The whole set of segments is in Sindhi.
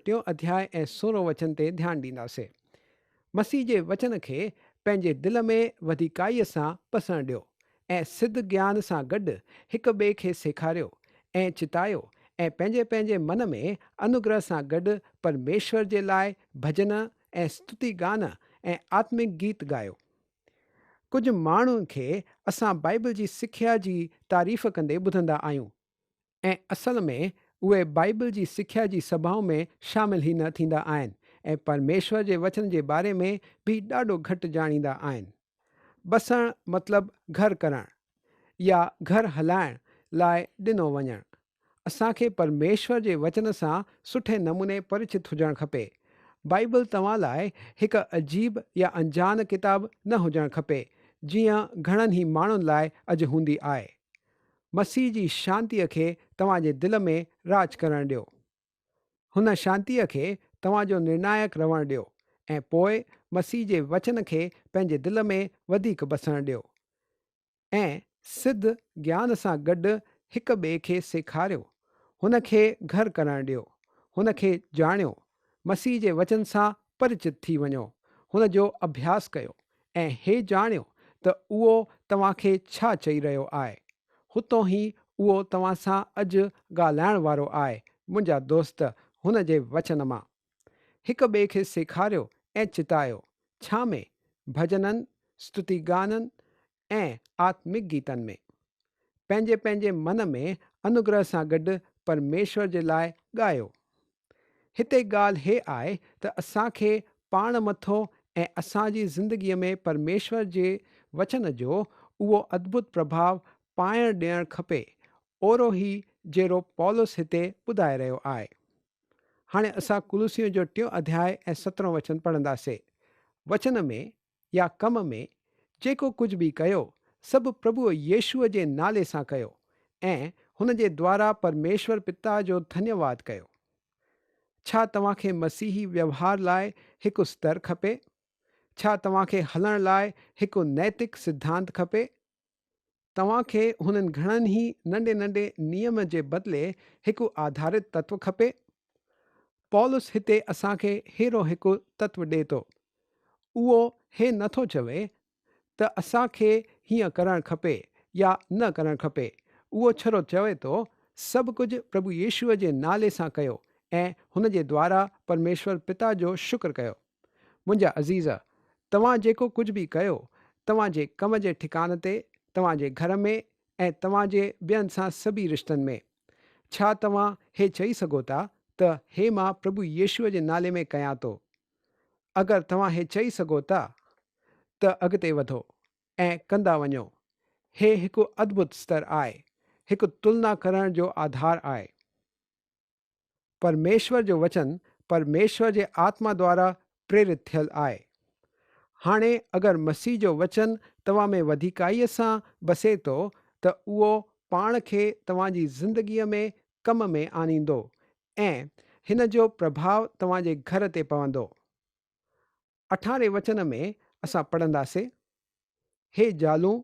ٽيون اڌياء ۽ سورهون وچن تي ڌيان ڏينداسي. مسيح جي وچن کي پنهنجي دل ۾ وڌيڪائيء سان پسڻ ڏيو ۽ سڌ گيان سان گڏ هڪ ٻئي کي سيکاريو ۽ چتايو ۽ پنهنجي پنهنجي من ۾ انوگره سان گڏ پرميشور جي لاء ڀجن ۽ ستتي گان ۽ آتمڪ گيت ڳايو. ڪجهه ماڻهن کي اسان بائيبل جي سکيا جي تعريف ڪندي ٻڌندا آهيون ۽ اصل ۾ اهي بائيبل جي سکيا جي سڀائن ۾ شامل ئي نه ٿيندا آهن ۽ پرميشور جي وچن جي باري ۾ به ڏاڍو گهٽ ڄاڻيندا آهن. بسڻ مطلب گهر ڪرڻ يا گهر هلائڻ لاء ڏنو وڃڻ. اسان کي پرميشور جي وچن سان سٺي نموني پرچت هجڻ کپي. بائيبل توهان لاء هڪ عجيب يا انجان ڪتاب نه هجڻ کپي، جيئن گهڻن ئي ماڻهن لاء اڄ هوندي آهي. مسيح جي شانتيء کي توهان جي دل ۾ راڄ ڪرڻ ڏيو. هن شانتيء کي توهان جو نرنائڪ رهڻ ڏيو ۽ پوء مسيح جي وچن کي پنهنجي دل ۾ وڌيڪ بسڻ ڏيو. ۽ سڌ گيان سان گڏ هڪ ٻئي کي سيکاريو، هن کي گهر ڪرڻ ڏيو، هن کي ڄاڻيو، مسيح جي وچن سان پرچت ٿي وڃو، هن جو اڀياس ڪيو ۽ هي ڄاڻيو ته اهو توهان کي ڇا چئي رهيو آهي. هتون هي اهو توهان سان اڄ ڳالهائڻ وارو آهي، منهنجا دوست، هن جي وچن مان. هڪ ٻئي کي سيکاريو ۽ چتايو، ڇا ۾؟ ڀجنن، ستتي گانن ۽ آتمڪ گيتن ۾. پنهنجي پنهنجي من ۾ انوگره سان گڏ پرميشور جي لاء ڳايو. هتي ڳالهه هي آهي ته اسان کي پاڻ مٿو ۽ اسان جي زندگيء ۾ پرميشور جي وچن جو اهو ادڀت پرڀاء پائڻ ڏيڻ کپي، اورو هي جهڙو پولس هتي ٻڌائي رهيو آهي. هاڻي اسان ڪلسيون جو ٽيون اڌياء ۽ سترهون وچن پڙهنداسي. وچن ۾ يا ڪم ۾ جيڪو ڪجهه به ڪيو، سڀ پرڀوء يسوع جي نالي سان ڪيو ۽ هن جي دوارا پرميشور پتا جو ڌنيواد ڪيو. ڇا توهان کي مسيحي ويوهار لاء هڪ ستر کپي؟ ڇا توهان کي هلڻ لاء هڪ نيتڪ سڌانت کپي؟ توهان کي هنن گهڻن ئي ننڍي ننڍي نيم جي بدلي هڪ آڌارت تتو کپي؟ پولس هتي اسان کي ههڙو هڪ تتو ڏئي ٿو. اهو هي نه ٿو چوي ته اسان کي هيئن ڪرڻ کپي يا نه ڪرڻ کپي. اهو ڇڙو چوي ٿو، سڀ ڪجهه پرڀو يسوع جي نالي سان ڪيو ۽ هن جي دوارا پرميشور پتا جو شڪر ڪيو. منهنجا عزيز! توهان جيڪو ڪجهه به ڪيو، توهان جي ڪم جي ٺڪان تي، توهان جي گهر ۾ ۽ توهان جي ٻين سان سڀئي رشتن ۾، ڇا توهان هي چئي سگهو ٿا ته هي مان پرڀو يسوع جي نالي ۾ ڪيان ٿو؟ اگر توهان هي چئي سگهو ٿا ته اڳتي وڌو ۽ ڪندا وڃو. هي هڪ ادڀت ستر آهي، هڪ تلنا ڪرڻ جو آڌار آهي. پرميشور جو وچن پرميشور جي آتما دوارا پريرت ٿيل آهي. هاڻي اگر مسيح جو وچن توهان ۾ وڌيڪائيء سان بسي ٿو ته اهو پاڻ کي توهان جي زندگيء ۾ ڪم ۾ آڻيندو ۽ هن جو پرڀاء توهان جي گهر تي پوندو. اٺارهين وچن ۾ اسان پڙهنداسين، هي زالون،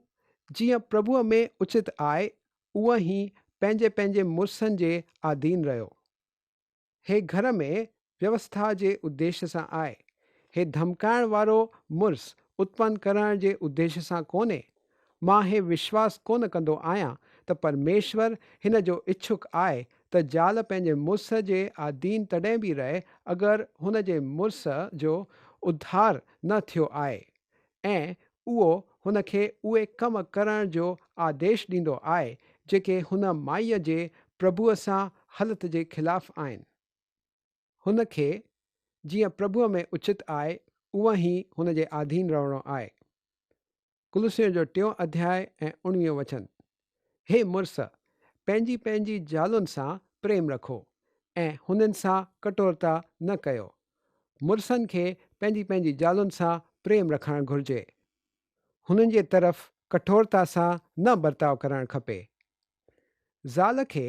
جيئن پرڀوء ۾ اچت آهي، اونء ئي پنهنجي پنهنجي مڙسن جي آڌين رهيو. هي گهر ۾ ويوسٿا جي اديش سان آهي. هي ڌمڪائڻ وارو مڙس اتپن ڪرڻ جي اديش سان ڪونهي. مان هي وشواس ڪونه ڪندو آهيان ته پرميشور هن جو اڇڪ آهي ته زال پنهنجي مڙس جي آڌين تڏهن به رهي اگر هن جي مڙس جو اڌار نه ٿيو آهي ۽ اهو هن کي اهي ڪم ڪرڻ جو آديش ڏيندو آهي جيڪي هن مائيء جي پرڀوء سان هلت جي خلاف آهن. هن کي جيئن پرڀوء ۾ اچت آهي اونء ئي هن جي آڌين رهڻو آهي. ڪلسيون جو ٽيون اڌياء ۽ اڻويهون وچن، هي مڙس، پنهنجي پنهنجي زالن سان پريم رکو ۽ هنن سان ڪٺورتا نه ڪيو. مڙسن کي پنهنجي پنهنجي زالن سان پريم رکڻ گهرجي. هنن جي طرف ڪٺورتا سان نه برتاء ڪرڻ کپي. زال کي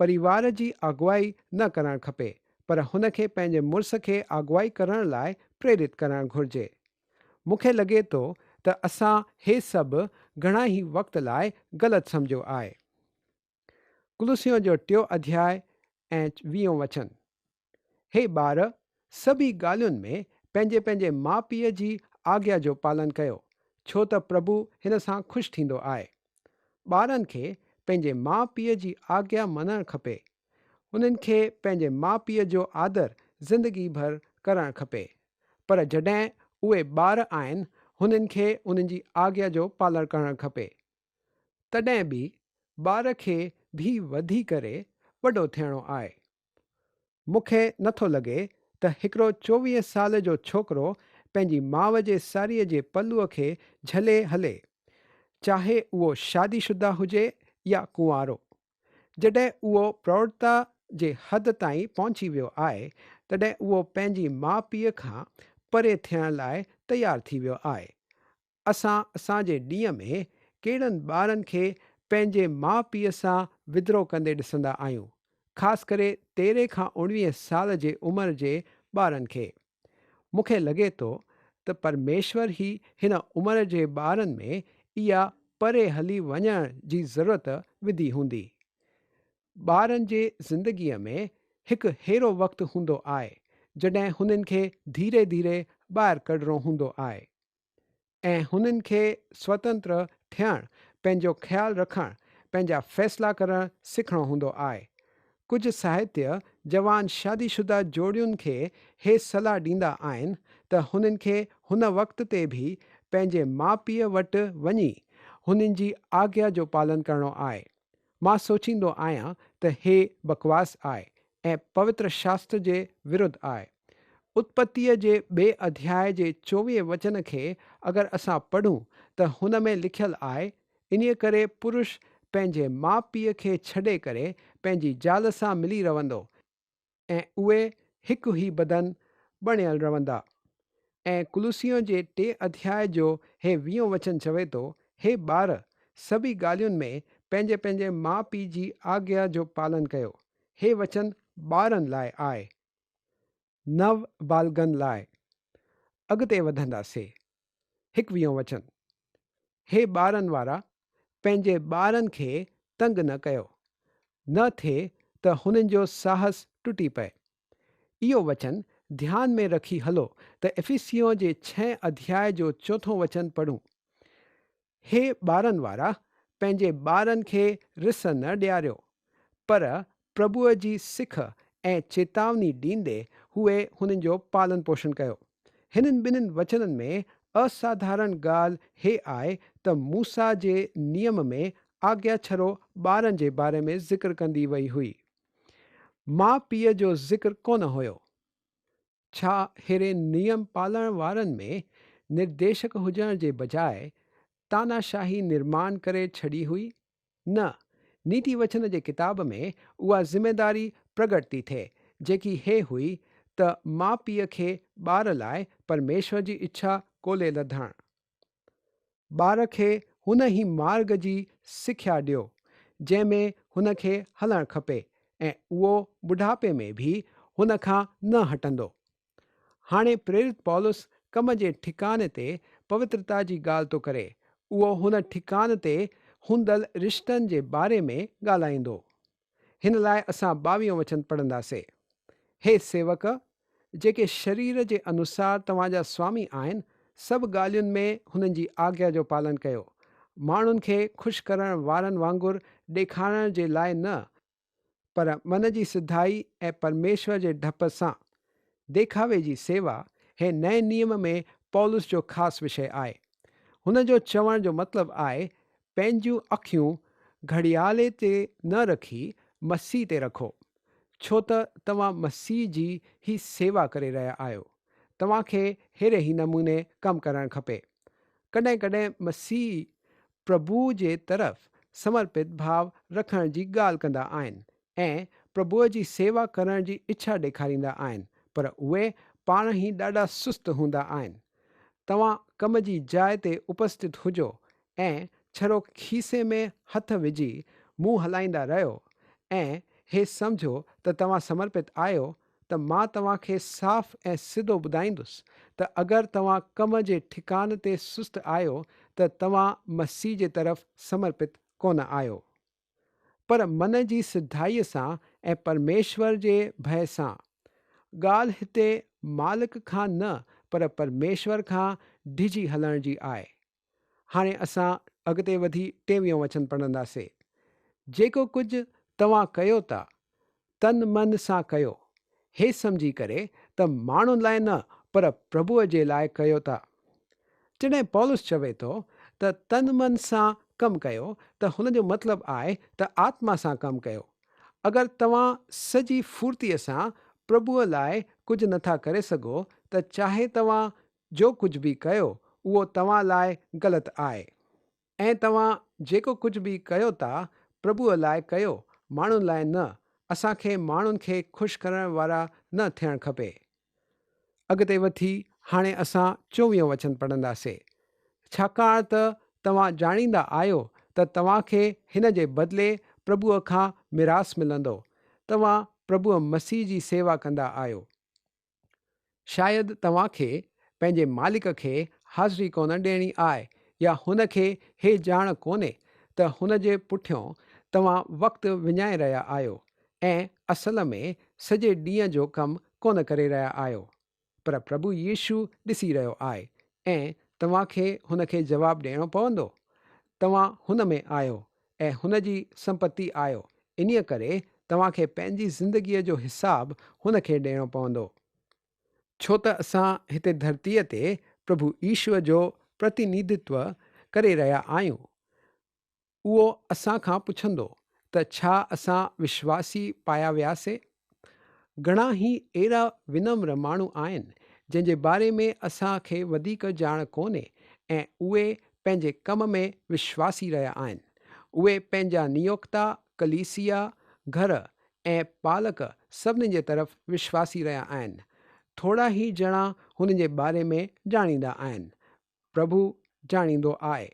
پريوار جي اڳواڻي نه ڪرڻ کپي، پر هن کي پنهنجي مڙس کي اڳواڻي ڪرڻ لاء پريرت ڪرڻ گهرجي. مون کي لڳي ٿو ته اسان هي سڀ گهڻا ئي وقت لاء غلط سمجهيو آهي. ڪلسيون جو ٽيون اڌياء ۽ ويهون وچن. هي ٻار، سڀئي ڳالهين ۾ پنهنجي پنهنجي ماء پيء جي آگيا جو پالن ڪيو، ڇو ته پرڀو هن سان خوش ٿيندو آهي. ٻارن کي پنهنجي ماء پيء جي آگيا مڃڻ کپي. انهن کي پنهنجي ماء پيء جو آدر زندگي ڀر ڪرڻ کپي. پر جڏهن اهي ٻار آهن، هنن کي انهن جي آگيا جو پالڻ ڪرڻ کپي. تڏهن به ٻار کي به وڌي ڪري وڏو ٿيڻو آهي. مون کي نٿو لڳي ته هڪڙو 24 سال جو ڇوڪرو پنهنجي ماء جي ساريء جي پلوء کي جهلي هلي، چاهي اهو شادي شده هجي يا ڪنوارو. جڏهن اهو پروڙتا جي حد تائين پهچي ويو آهي، تڏهن اهو پنهنجي ماء پيء کان پري ٿيڻ لاء تيار ٿي ويو آهي. اسان اسان جي ڏينهن ۾ ڪهڙن ٻارن کي پنهنجي ماء پيء سان ودروهه ڪندي ڏسندا آهيون، خاص ڪري 13 کان 19 سال جي عمر جي ٻارن کي. مون کي لڳي ٿو ته پرميشور ئي هن عمر جي ٻارن ۾ اها پري هلي وڃڻ جي ضرورت وڌي هوندي. ٻارن جي زندگيء ۾ هڪ ههڙو وقت هوندو آهي، جڏهن هنن کي ڌيري ڌيري ٻاهر ڪڍڻو هوندو آهي. ۽ هنن کي سوتنتر ٿيڻ، پنهنجو خيال رکڻ، پنهنجا فيصلا ڪرڻ سکڻو هوندو آهي. ڪجهه ساهتيه جوان شادي شده جوڙين کي هي صلاح ڏيندا آهن ته هنن کي هن وقت تي به پنهنجي ماء پيء وٽ وڃي هنن جي آگيا جو پالن ڪرڻو آهي. مان سوچيندو آهيان ته هي بڪواس آهي ۽ پوتر شاستر جي ورڌ آهي. اتپتيء جي ٻئي اڌياء جي چوويهين وچن کي اگر اسان پڙهون ته هن ۾ لکيل آهي، انهيء ڪري پرش پنهنجي ماء پيء کي ڇڏي ڪري پنهنجي زال سان ملي رهندو ۽ اهي هڪ ئي بدن بڻيل رهندا. ۽ ڪلسيون جي ٽئين اڌياء جو هي ويهون وچن چوي ٿو، هي ٻار، سڀئي ڳالهين ۾ پنهنجي پنهنجي ماء پيء جي آگيا جو پالن ڪيو. هي وچن ٻارن لاء آهي، نو بالغن لاء. اڳتي وڌنداسي. هڪويهون وچن، هي ٻارن وارا، پنهنجي ٻارن کي تنگ نه ڪيو، نه ٿئي ته هنن جو ساهس ٽٽي پئي. اهو وچن ڌيان ۾ رکي هلو ته افيسيون جي ڇهين اڌياء جو چوٿون وچن پڙهون. هي ٻارن وارا، پنهنجي ٻارن کي رس نه ڏياريو، پر پرڀوء جي سک ۽ چيتاوني ڏيندي هوئي هنن جو پالن پوشڻ ڪيو. هنن ٻنهين وچنن ۾ اساڌارڻ ڳالهه هي آهي ته موسيٰ جي نيم ۾ آگيا ڇرو ٻارن جي باري ۾ ذڪر ڪندي وئي هئي. ماء پيء جو ذڪر ڪونه هيو. ڇا ههڙي نيم پالڻ وارن ۾ نرديشڪ هجڻ جي بجاء تاناشاهي نرماڻ ڪري ڇڏي هئي؟ نه، نيتي وچن جي ڪتاب ۾ اها ذميداري پرگٽ ٿي ٿئي، جيڪي هي هئي ته ماء پيء کي ٻار لاء پرميشور جي اڇا ڳولي لڌڻ. ٻار کي هن ئي مارڳ جي سکيا ڏيو، جنهن ۾ هن کي هلڻ کپي ۽ اهو ٻڍاپي ۾ به هن کان نه هٽندو. هاڻي پريرت پولس ڪم جي ٺڪاڻي تي پوترتا جي ڳالهه ٿو ڪري، اهو هن ٺڪاڻي تي هوندل رشتن جي باري ۾ ڳالهائيندو. هن لاء اسان ٻاويهون وچن پڙهنداسي. هي سيوڪ، جيڪي شرير جي انوسار توهان جا سوامي آهن، سڀ ڳالهين ۾ هنن جي آگيا جو پالن ڪيو. ماڻهن کي خوش ڪرڻ وارن وانگر ڏيکارڻ جي لاء نه، پر من جي سڌائي ۽ پرميشور جي ڊپ سان. ديکاوي جي سيوا هي نئين نيم ۾ پولس جو خاص وشيه آهي. هن جو چوڻ جو مطلب آهي پنهنجون اکيون گهڙيالي تي نه رکي مسيح تي رکو، ڇو ته توهان مسيح جي ئي سيوا ڪري رهيا آهيو. توهان کي ههڙي ئي نموني ڪم ڪرڻ کپي. ڪڏهن ڪڏهن مسيح پرڀوء جي طرف سمرپت ڀاو رکڻ جي ڳالهه ڪندا آهن ۽ پرڀوء جي سيوا ڪرڻ جي اڇا ڏيکاريندا آهن، پر اهي پاڻ ئي ڏاڍا سست هوندا آهن. توهان ڪم جي جاء تي اپسٿت هجو ۽ ڇڙو کيسي ۾ هٿ وجهي منهن هلائيندا رهيو ۽ هي سمجهو ته توهان سمرپت آهيو ته مان توهان کي صاف ۽ سڌو ٻڌائيندس ته اگر توهان ڪم جي ٺڪان تي سست آهيو ته توهان مسيح جي طرف سمرپت ڪونه آهيو. پر من جي سڌائيء سان ۽ پرميشور جي ڀئه سان. ڳالهه هتي مالڪ کان نه پر پرميشور کان ڊڄي هلڻ جي آهي. هاڻي اسان اڳتي وڌي ٽيويهون وچن پڙهنداسي. جيڪو ڪجهه توهان ڪيو ٿا، تن من سان ڪيو، هي سمجهي ڪري ته ماڻهن لاء نه پر پرڀوء جي لاء ڪيو ٿا. جڏهن پولس چوي ٿو ته تن من سان ڪم ڪيو ته هن جو مطلب آهي ته آتما سان ڪم ڪيو. اگر توهان سڄي ڦورتيء سان پرڀوء لاء ڪجهه نٿا ڪري سگهو ته چاهي توهان جو ڪجهه به ڪيو اهو توهان لاء غلط آهي. ۽ توهان جيڪو ڪجهه به ڪيو ٿا پرڀوء لاء ڪيو، ماڻهن لاء نه. اسان کي ماڻهن کي خوش ڪرڻ وارا نه ٿيڻ کپي. اڳتي وڌي هاڻي اسان چوويهون وچن پڙهنداسي. ڇاڪاڻ ته توهان ڄاڻيندا آهيو ته توهان کي هن جي بدلي پرڀوء کان ميراث ملندو. توهان پرڀوء مسيح جي سيوا ڪندا آهيو. شايد توهان کي پنهنجي مالڪ کي حاضري ڪونه ڏيڻي آهي يا هن کي هي ڄاڻ ڪونهي ته هن جي پٺيون توهان وقت وڃائي رهيا آهيو ۽ اصل ۾ سڄي ڏينهن جو ڪم ڪونه ڪري رهيا آهيو. پر پرڀو يسوع ڏسي رهيو آهي ۽ توهان کي هن کي جواب ڏيڻو پوندو. توهان هن ۾ آهيو ۽ هن جي سمپتي آهيو، انهيء ڪري توهان کي پنهنجي زندگيء جو حساب هن کي ڏيڻو پوندو. ڇو ته اسان هتي ڌرتيء تي پرڀو يسوع جو پرتينڌتو ڪري رهيا آهيون. اهو اسان کان پڇندو ته ڇا اسان وشواسي پايا وياسي؟ گهڻا ئي اهڙا ونمر ماڻهو آهن، جن جي باري ۾ اسان کي وڌيڪ ڄاڻ ڪونهي ۽ اهي پنهنجي ڪم ۾ وشواسي رهيا آهن. اهي پنهنجا نيوڪتا، ڪليسيا، گهر ۽ پالڪ سڀني جي طرف وشواسي رهيا آهن. ٿورا ئي ڄڻا هنن جي باري ۾ ڄاڻيندا آهن. پرڀو ڄاڻيندو آهي،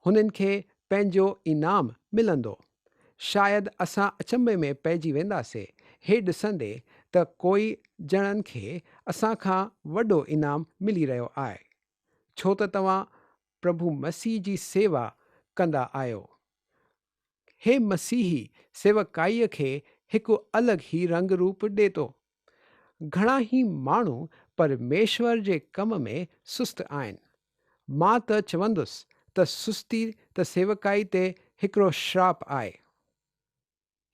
هنن کي پنهنجو انعام ملندو. شايد اسان اچنڀي ۾ پئجي وينداسي، هي ڏسندي ته ڪوئي ڄڻن کي اسان کان وڏو انعام ملي رهيو آهي، ڇو ته توهان پرڀو مسيح جي سيوا ڪندا آهيو. هي مسيحي سيوڪائيء کي هڪ الڳ ئي رنگ روپ ڏي ٿو. گهڻا ئي ماڻهو پرميشور جي ڪم ۾ سست آهن. مان ته چوندس ته سستي ته سيوڪائي تي هڪڙو شراپ آهي.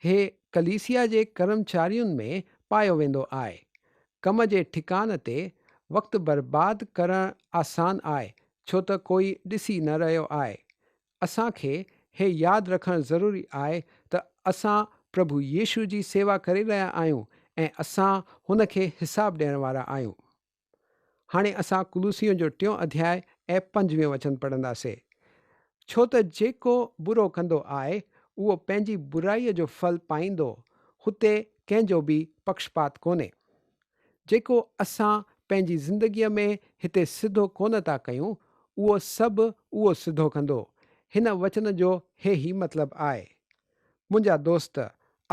هي ڪليسيا جي ڪرمچارين ۾ پايو ويندو آهي. ڪم جي ٺڪان تي وقت برباد ڪرڻ آسان آهي ڇو ته ڪوئي ڏسي نه رهيو آهي. اسان کي هي ياد رکڻ ضروري آهي ته اسان پرڀو يسوع جي سيوا ڪري رهيا آهيون ۽ اسان هن کي حساب ڏيڻ وارا آهيون. هاڻي اسان ڪلوسيون جو ٽيون اڌياء ۽ پنجويهون وچن پڙهنداسي. ڇو ته جيڪو برو ڪندو آهي، اهو پنهنجي برائيء جو ڦل پائيندو، هتي ڪنهن جو به پڪشپات ڪونهي. جيڪو اسان پنهنجي زندگيء ۾ هتي سڌو ڪونه ٿا ڪيون، اهو سڀ اهو سڌو ڪندو. هن وچن جو هي ئي مطلب آهي. منهنجا دوست،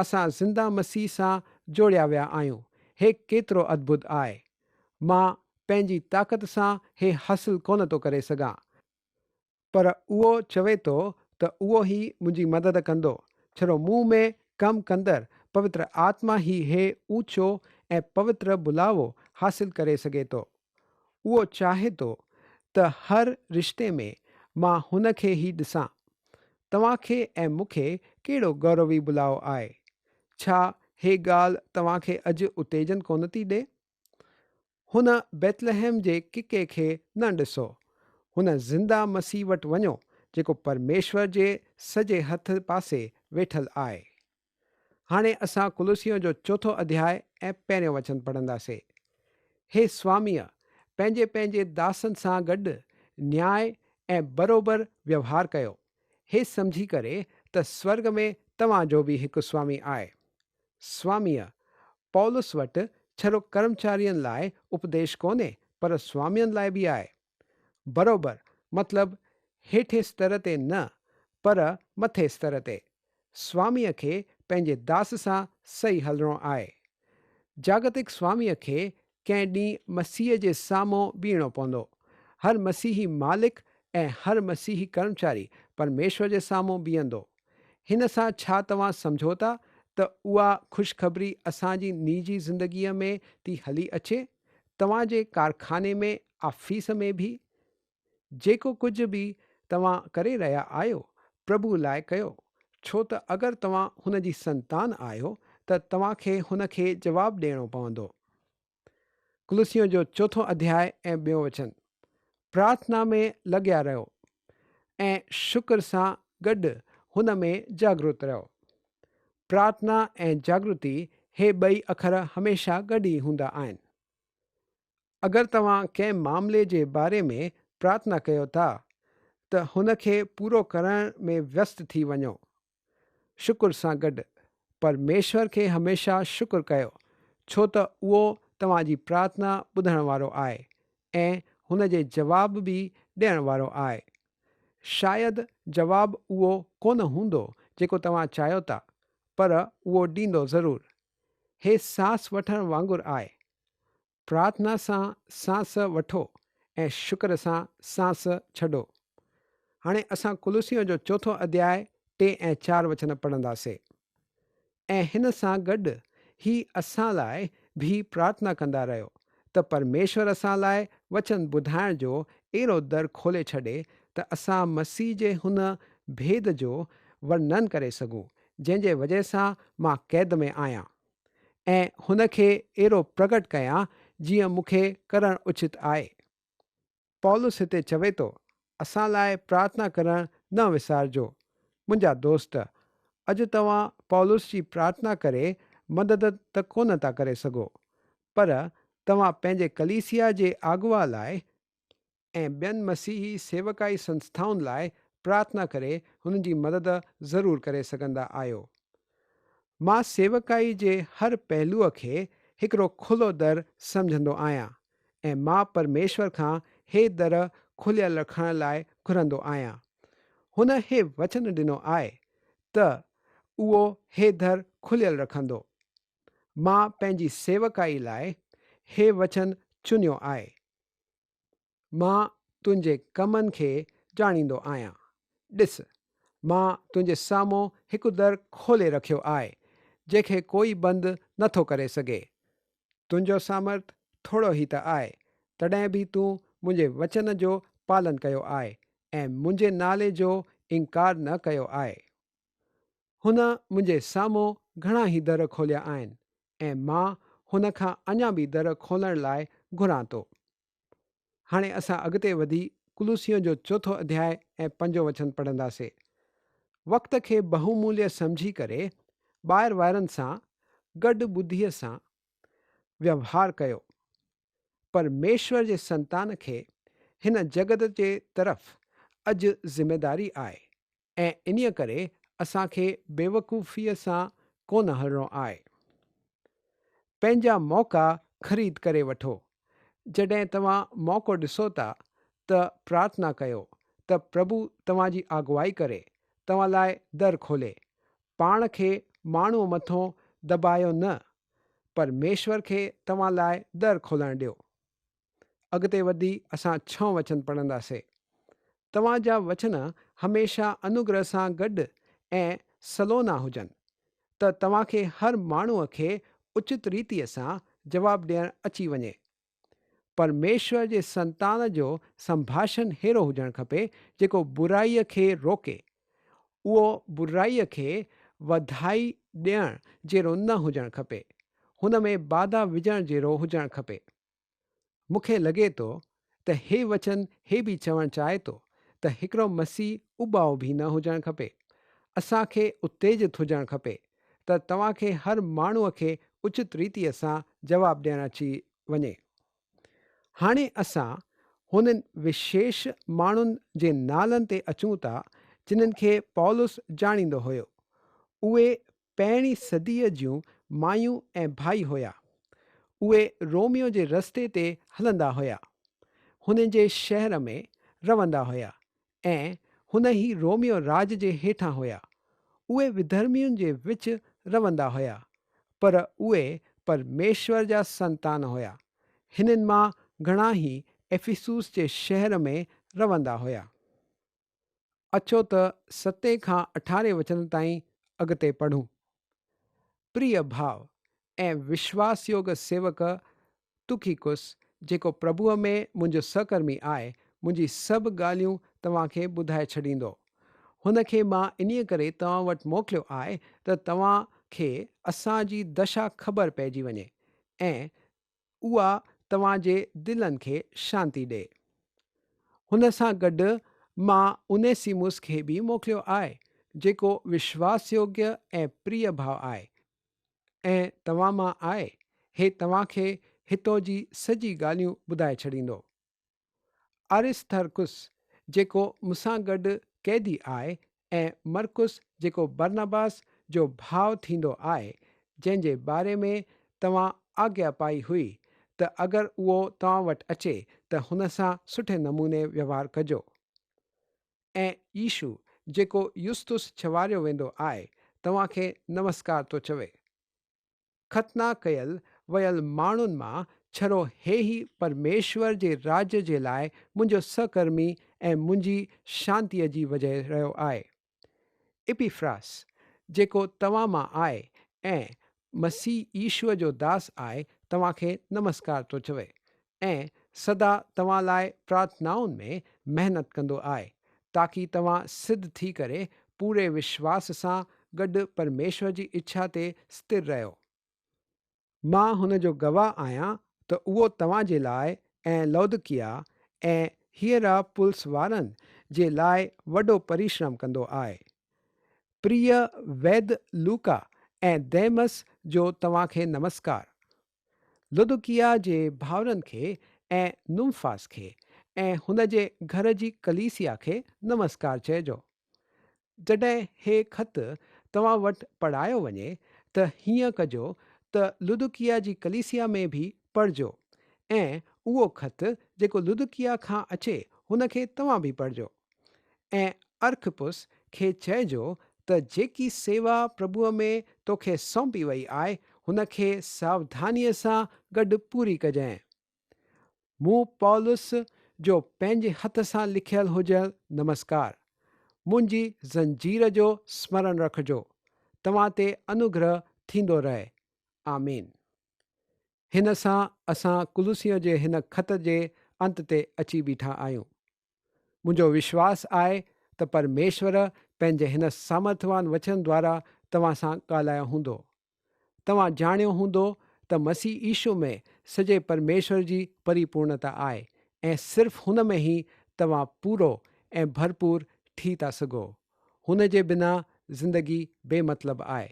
اسان زنده مسيح سان جوڙيا ويا آهيون. هي ڪيترو ادڀت آهي. مان پنهنجي طاقت سان هي حاصل ڪونه ٿو ڪري سگهان. پر اهو چوي ٿو ته اهو ئي منهنجي مدد ڪندو، ڇڙو مون ۾ ڪم ڪندڙ پوتر آتما ئي هي اوچو ۽ پوتر بلاوو حاصل ڪري سگهي ٿو. اهو چاهي ٿو ته هر رشتي ۾ مان هن کي ئي ڏسان. توهان کي ۽ مون کي ڪهڙو گوروي بلاوو آهي؟ ڇا هي ڳالهه توهان کي اڄ اتيجن ڪونه ٿي ڏئي؟ هن بيتلحم جي ڪڪي کي نه ڏسو. هن زنده مسيح وٽ وڃو، جيڪو پرميشور جي سڄي هٿ پاسي ويٺل آهي. هاڻي اسان ڪلسيون جو چوٿون اڌياء ۽ پهريون وچن پڙهنداسي. هي سواميء، پنهنجي پنهنجي داسن سان گڏ نياء ۽ بروبر ويوهار ڪيو، هي سمجهي ڪري ته سورڳ ۾ توهان جو به هڪ سوامي آهي. سواميء، پولس وٽ ڇڙو ڪرمچارين لاء اپديش ڪونهي، پر سوامين لاء به آهي. بروبر، مطلب هيٺين ستر تي نه، پر مٿي ستر تي. سواميء کي پنهنجي داس سان صحيح هلڻو آهي. جاگتڪ سواميء کي ڪنهن ڏينهن مسيح جي سامهون بيهڻو پوندو. هر مسيحي مالڪ ۽ هر مسيحي ڪرمچاري پرميشور جي سامهون بيهندو. هن سان ڇا توهان سمجهو ٿا ته اها خوشخبري اسان جي نجي زندگيء ۾ ٿي هلي اچي، توهان جي ڪارخاني ۾ آفيس ۾ به؟ جيڪو ڪجهه به توهان ڪري رهيا آهيو، پرڀوء لاء ڪيو، ڇو ته اگر توهان هن جي سنتان آهيو ته توهان کي هن کي جواب ڏيڻو پوندو. ڪلسيون جو چوٿون اڌياء ۽ ٻيون وچن. پرارٿنا ۾ لڳيا رهو ۽ شڪر سان گڏ هن ۾ جاڳرت رهو. پرارٿنا ۽ جاڳرتي هي ٻئي اکر هميشه گڏ ئي هوندا آهن. اگر توهان ڪنهن معاملي جي باري ۾ پرارٿنا ڪيو ٿا ته هن کي پورو ڪرڻ ۾ ويست ٿي وڃو. شڪر سان گڏ، پرميشور کي هميشه شڪر ڪيو، ڇو ته اهو توهان جي پرارٿنا ٻڌڻ وارو آهي ۽ هن جي جواب به ڏيڻ وارو آهي. شايد جواب اهو ڪونه هوندو جيڪو توهان چاهيو ٿا، پر اهو ڏيندو ضرور. هي ساس وٺڻ وانگر آهي. پرارٿنا سان سانس وٺو ۽ شڪر سان سانس ڇڏو. هاڻي اسان ڪلسيون جو چوٿون اڌياء 3 ۽ 4 وچن پڙهنداسي. ۽ هن سان گڏ هي اسان لاء ڀي پرارٿنا ڪندا رهيو ته پرميشور اسان لاء وچن ٻڌائڻ جو اهڙو در کولي ڇڏي ته اسان مسيح جي هن ڀيد جو ورنن ڪري سگهون جنهن جي وجهه سان مان قيد ۾ آهيان. ۽ هن کي اهڙو پرگٽ ڪيان جيئن مون کي ڪرڻ اچت آهي. پولس هتي چوي ٿو، اسان لاء پرارٿنا ڪرڻ نه وسارجو. منهنجا دوست، اڄ توهان پولس جي پرارٿنا ڪري مدد ته ڪونه ٿا ڪري سگهو، پر توهان پنهنجي ڪليسيا جي آگوا لاء ۽ ٻين مسيحي سيوڪائي سنسٿائن لاء پرارٿنا ڪري هنن جي مدد ضرور ڪري سگهندا آهيو. مان سيوڪائي جي هر پهلوء کي هڪڙو کلو در سمجهندو آهيان ۽ مان پرميشور کان هي در کليل رکڻ لاء گهرندو آهيان. هن هي وچن ڏنو آهي ته اهو هي در کليل رکندو. مان پنهنجي سيوڪائي لاء هي وچن چنيو آهي. مان تنهنجي ڪمن کي ڄاڻيندو آهيان. ڏس، مان تنهنجي سامهون هڪ در کولي رکيو آهي، جنهن کي ڪوئي بند نه ٿو ڪري سگهي. تنهنجو سامرٿ ٿورو ئي ته آهي، تڏهن به تون منهنجي وچن جو پالن ڪيو آهي ۽ منهنجي نالي جو انڪار نه ڪيو آهي. هن منهنجي سامهون گهڻا ئي در کوليا آهن ۽ مان هن کان اڃا به در کولڻ لاء گهران ٿو. هاڻي اسان اڳتي وڌي ڪلوسيون جو چوٿون اڌياء ۽ پنجون وچن پڙهنداسي. وقت کي بهوموليه سمجهي ڪري ٻاهر وارن سان گڏ ٻڌيء سان ويوهار ڪيو. پرميشور جي سنتان کي هن جڳت جي طرف اڄ ذميداري آهي ۽ انهيء ڪري اسان کي بيوقوفيء سان ڪونه هلڻو آهي. پنهنجا موقعا خريد ڪري وٺو. جڏهن توهان موقعو ڏسو ٿا ته پرارٿنا ڪيو ته پرڀو توهان جي آگوائي ڪري، توهان لاء در کولي. پاڻ کي ماڻهوء مٿون دٻايو نه، پرميشور کي توهان لاء در کولڻ ڏيو. اڳتي وڌي اسان ڇهون وچن پڙهنداسين. توهان جا وچن هميشه انوگره سان گڏ ۽ سلونا هجن، ته توهان کي هر ماڻهوء کي اچت ريتيء سان جواب ڏيڻ اچي وڃي. پرميشور جي سنتان جو سنڀاشن ههڙو هجڻ کپي، جيڪو برائيء کي روڪي. اهو برائيء کي وڌائي ڏيڻ جهڙو نه هجڻ کپي. هن ۾ باڌا وجهڻ جهڙو هجڻ کپي. مون کي لڳي ٿو ته هي وچن هي به چوڻ چاهي ٿو ته هڪڙو مسيح اٻائو به نه هجڻ کپي. اسان کي اتيجت هجڻ کپي ته توهان کي هر ماڻهوء کي اچت ريتيء سان جواب ڏيڻ اچي وڃي. هاڻي اسان هنن وشيش ماڻهن جي نالن تي اچون ٿا جنھن کي پولس ڄاڻيندو هيو. اهي پهرين صديء جون مايون ۽ ڀائي هيا. اهي روميو جي رستي تي هلندا هيا. هن جي شهر ۾ روندا هيا ۽ هن ئي روميو راڄ جي هيٺان هيا. اهي وڌرمين جي وچ روندا هيا، پر اهي پرميشور جا سنتان هيا. هنن مان گهڻا ئي افيسوس جي شهر ۾ روندا هيا. اچو ته ستين کان اٺارهين وچن تائين اڳتي پڙهون. پريه ڀاء ۽ وشواسيوڳ سيوڪ تخيڪس، جيڪو پرڀوء ۾ منهنجو سهڪرمي آهي، منهنجي سڀ ڳالهيون توهان کي ٻڌائي ڇڏيندو. هن کي مان انهيء ڪري توهان وٽ موڪليو آهي ته توهان کي اسان جي دشا خبر پئجي وڃي ۽ اها توهان جي دلن کي شانتي ڏئي. هن سان گڏ مان انيسيمس کي به موڪليو آهي، جيڪو وشواسيوگيه ۽ پريه ڀاء آهي ۽ توهان مان آهي، هي توهان کي هتون جي سڄي ڳالهيون ٻڌائي ڇڏيندو. ارسترڪس، جيڪو مون سان گڏ قيدي آهي ۽ مرقس جيڪو برنباس جو ڀاء ٿيندو آهي، جنهن جي باري ۾ توهان آگيا پائي هئي ته اگر اهو توهان وٽ اچي ته هن سان سٺي نموني ويوهار ڪجو. ۽ يسوع جيڪو يستس چواريو ويندو آهي، توهان کي نمسڪار ٿو چوي. ختنا ڪيل ويل ماڻهن مان ڇڙو هي ئي پرميشور جي راڄ جي لاء منهنجو سهڪرمي ۽ منهنجي شانتيء جي وجهه رهيو آهي. ايپيفراس، جيڪو توهان مان آهي ۽ مسيح يسوع جو داس آهي، توهان کي نمسڪار ٿو چوي ۽ سدا توهان لاء پرارٿنائن ۾ محنت ڪندو آهي، تاڪي توهان سڌ ٿي ڪري پوري وشواس سان گڏ پرميشور جي اڇا تي ستر رهيو. مان هن جو گواهه آهيان ته اهو توهان جي لاء ۽ لودڪيا ۽ هيئراپولس وارن جي لاء وڏو پريشرم ڪندو آهي. پريه ويد لوڪا ۽ ديمس جو توهان کي نمسڪار. لودڪيا جي ڀائرن کي ۽ نمفاس کي ۽ هن جي گهر جي ڪليسيا کي نمسڪار چئجو. جڏهن هي خط توهان وٽ پڙهايو وڃي ته هيئن ڪجو ته لودڪيا جي ڪليسيا ۾ به پڙهجو ۽ اهو خط جيڪو لودڪيا کان اچي هن کي توهان به پڙهجو. ۽ ارخپس کي چئجو ته جيڪي سيوا پرڀوء ۾ توکي سونپي وئي آهي، هن کي ساوڌانيء سان گڏ پوري ڪجانء. مون پولس جو پنهنجي هٿ سان لکيل هجيل نمسڪار. منهنجي زنجير جو سمرڻ رکجو. توهان تي انوگره ٿيندو رهي. آمين. هن سان اسان ڪلسيون جي هن خط جي انت تي اچي بيٺا آهيون. منهنجو وشواس آهي ته پرميشور پنهنجي هن سامرٿوان وچن دوارا توهان سان ڳالهايو هوندو. توهان ڄاڻيو هوندو ته مسيح يسوع ۾ سڄي پرميشور جي پريپورڻتا آهي ۽ صرف هن ۾ ئي توهان پورو ۽ ڀرپور ٿي ٿا سگهو. هن جي بنا زندگي بي مطلب آهي.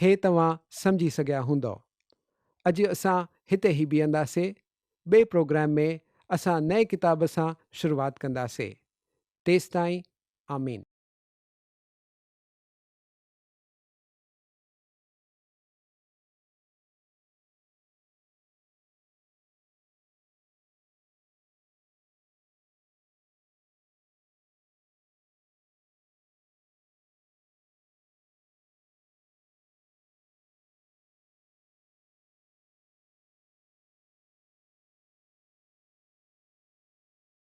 هي توهان سمجهي سگهيا هوندؤ. اڄ اسان هتي ئي بيهنداسي. ٻئي پروگرام ۾ اسان نئين ڪتاب سان شروعات ڪنداسي. تيستائين آمين.